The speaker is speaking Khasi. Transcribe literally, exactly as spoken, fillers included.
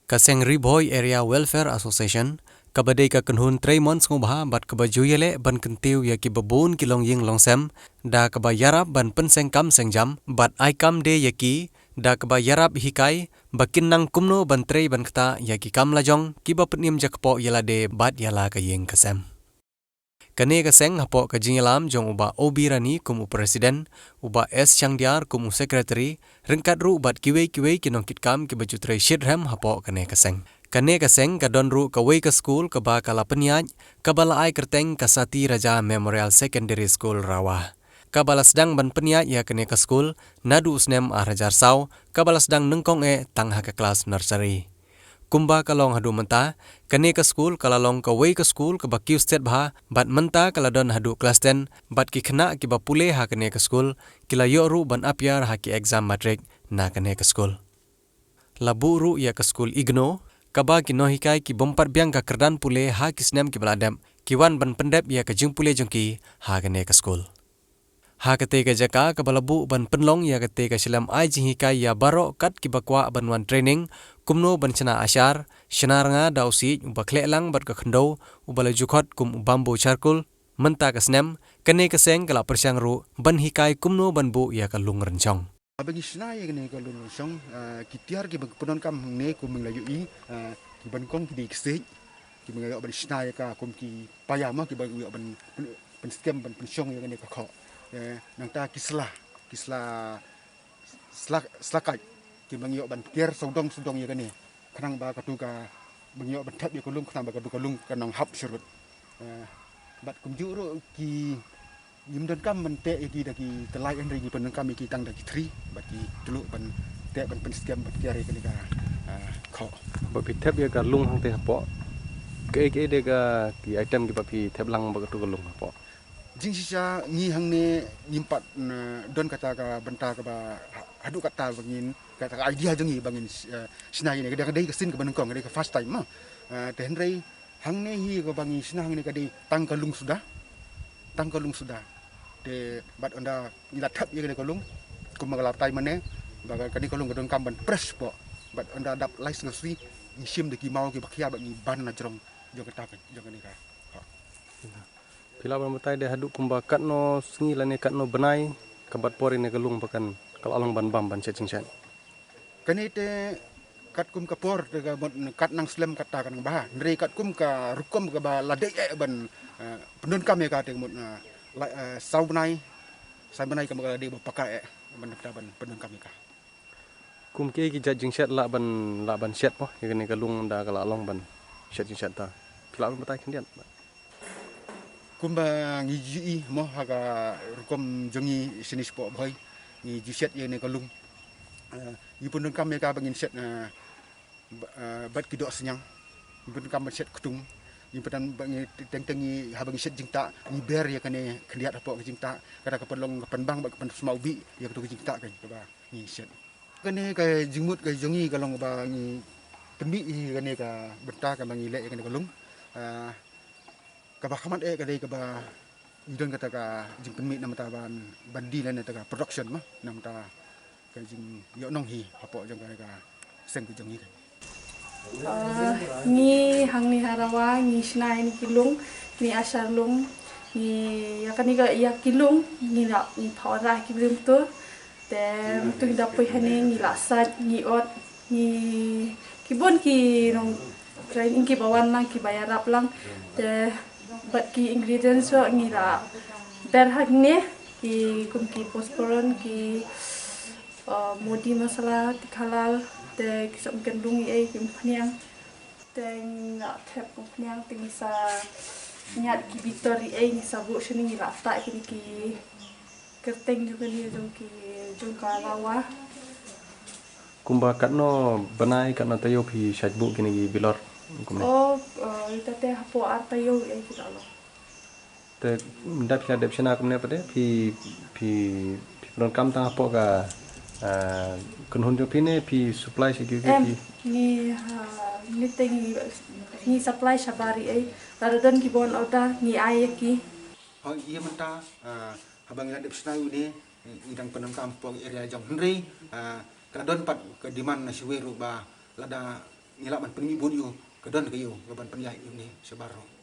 Ka seng Ri Bhoi Area Welfare Association, kaba dei ka kynhun trei mon sngewbha bad kaba ju ïaleh ban kyntiew ïa kiba bun ki longïing longsem, da kaba ïarap ban pynseng kam seng jam bad ai kam de ïa ki, da kaba ïarap hikai ba kin nang kumno ban trei ban ktah ïa ki kam lajong kiba pynim jakpoh ïa lade bad ïa la ka ïing ka sem. Kane ka seng hapoh ka jingïalam jong u Bah O B Rani kum u president, u Bah S Shangdiar kum u secretary, ryngkat ruh bad kiwei kiwei ki nongkitkam kiba ju trei shitrhem hapoh kane ka seng. Kane ka seng ka don ruh kawei ka skul kaba ka la pynïaid, kaba la ai kyrteng ka Sati Raja Memorial Secondary School Rawa, kaba la sdang ban pynïaid ïa kane ka skul naduh u snem ar hajar saw, kaba la sdang nyngkong eh tang ha ka klas nursery. Kumba ka long haduh mynta, kane ka skul ka la long kawei ka skul kaba kiew stet bha, bad mynta ka la don haduh klas ten, bad ki khynnah kiba pule ha kane ka skul ki la ïoh ruh ban ap ïar ha ki exam matric na kane ka skul. La buh ruh ïa ka skul IGNOU, kaba ki nonghikai ki bym pat biang ka kyrdan pule ha ki snem kiba la dep, ki wan ban pyndep ïa ka jingpule jong ki ha kane ka skul. Ha katei ka jaka kaba la buh ban pynlong ïa katei ka shlem ai jinghikai ïa baroh kat kiba kwah ban wan training, kumno ban shna ashar, shna rnga da u siej uba khleh lang bad ka khyndew uba la ju khot kum u bamboo charcoal. Mynta ka snem, kane ka seng ka la pyrshang ruh ban hikai kumno ban buh ïa ka lung rynshong. Haba ngi shna ïa kane ka lung rynshong, ah, ki tiar kiba pyndonkam hangne kum ba ngi la ïohi, ah, kiba nyngkong ki dei ki siej, kiba ngi la ïoh ban shna ïa ka kum ki paia mo, kiba ngi la ïoh ban pyn-, pynskhem ban pynshong ïa kane ka khoh. Eh, nangta ki sla, ki sla, sla, sla kait, kiba ngi la ïoh ban ker sawdong sawdong ïa kane. Khnang ba katu ka, ba ngi la ïoh ban thep ïa ka lung, khnang ba katu ka lung kan nang hap syrut. Eh, bad kumjuh ruh ki, ngim donkam ban teh ïa ki da ki tylli, hynrei ngi pyndonkam ïa ki tang da ki thri, bad ki tylluh ban teh ban pynskhem ban ker ïa kane ka, ah, khoh. Ba phi thep ïa ka lung hangtei hapoh, kaei kaei de ka ki item kiba phi thep lang ba katu ka lung hapoh? Jingshisha ngi hangne ngim pat, eh, don kata ka bynta kaba ha-, haduh katta ba ngin, kata ka idea jong ngi ba ngin, eh, shna ïa kane, ka dei, ka dei ka sien kaba nyngkong, ka dei ka first time mo. Eh, te hynrei hangne hi kaba ngi shna hangne ka dei tang ka lung suda. Tang ka lung suda. Te bad ynda ngi la thep ïa kane ka lung, kumba nga la batai mynne, ba ka, kane ka lung ka donkam ban fresh hapoh. Bad ynda dap lai snem shuh, ngi shim da ki maw kiba khia bad ngi ban na jrong jong kata ka, jong kane ka. Phi lah ban batai de haduh kumba katno sngi lane katno bnai ka bat por ïa kane ka lung ba kan, ka la long ban bam ban shet jingshet? Kane te katkum ka por te ka mut kat nang slem kata ka nang bha. Hynrei katkum ka rukom kaba la dei eh ban, eh, pyndonkam ïa ka te ka mut, eh, la, eh, saw bnai, saw bnai kaba la dei ba paka eh ban, ban pyndonkam ïa ka. Kum kiei ki jait jingshet lah ban, lah ban shet mo ïa kane ka lung da ka la long ban shet jingshet ta? Phi lah ban batai khyndiat? Kumba ngi ju ïohi mo ha ka rukom jong ngi shane shapoh Bhoi, ngi ju shet ïa kane ka lung. Eh, ngi pyndonkam ïa ka ba ngin shet, eh, ba-, eh, bad ki doh synñiang. Ngi pyndonkam ban shet ktung. Ngi pyndonkam ba ngi teng teng ngi, haba ngi shet jingtah, ngi ber ïa kane khyndiat hapoh ka jingtah. Kata ka pynlong ka pynbang bad ka pynsmaw bih ïa katu ka jingtah ka, kaba ngi shet. Kane ka jingmut ka jong ngi ka long ba ngi pynmih ïa kane ka bynta kaba ngi leh ïa kane ka lung. Ah, kaba kham eh ka dei kaba ngi don kata ka jingpynmih namar ta ban, ban die lane kata ka production mo, namar ta ka jingïohnong hi hapoh jong kane ka seng ka jong ngi ka. Ah, ngi hangne ha Rawa, ngi shna ïa kine ki lung, kine ashar lung, ngi ïa kane ka, ïa ki lung, ngi la, ngi pha wanrah ki briew mynta. Te mynta ngi da poi hangne ngi la sait, ngi ot, ngi, ki bun ki nongtrei ngi kiba wan lang, kiba ïarap lang. Te bad ki ingredients ruh ngi la ber hangne, ki kum ki posphoron, ki, uh, modi masala, tikhalal, te ki sop kyndung ei, ki umphniang. Te ngi la thep umphniang, te ngi sa ñiad ki bitor ei, ngi sa buh shane, ngi la tah kine ki kyrteng jong kane, jong ki, jong ka Rawa. Kumba katno bnai, katno taïew phi shait buh kine ki bilor kumne? Oh, eh, ita te hapoh ar taïew ei ki la long. Te ynda phi la dep shna kumne pat de, phi, phi, phi pyndonkam tang hapoh ka, eh, kynhun jong phi ne phi supply sha ki, ki, em, ki? Ngi, ha, ngi te ngi, ngi supply shabar ei. Lada don kiba wan order ngi ai ïa ki. Hooid, ïa mynta, eh, haba ngi la dep shna une, ngi dang pyndonkam hapoh area jong, hynrei, eh, ka la don pat ka demand na shawei ruh ba lada ngi lah ban pynmih bun ïa u, ka don ka ïa u ka ban pynïaid ïa une shabar ruh.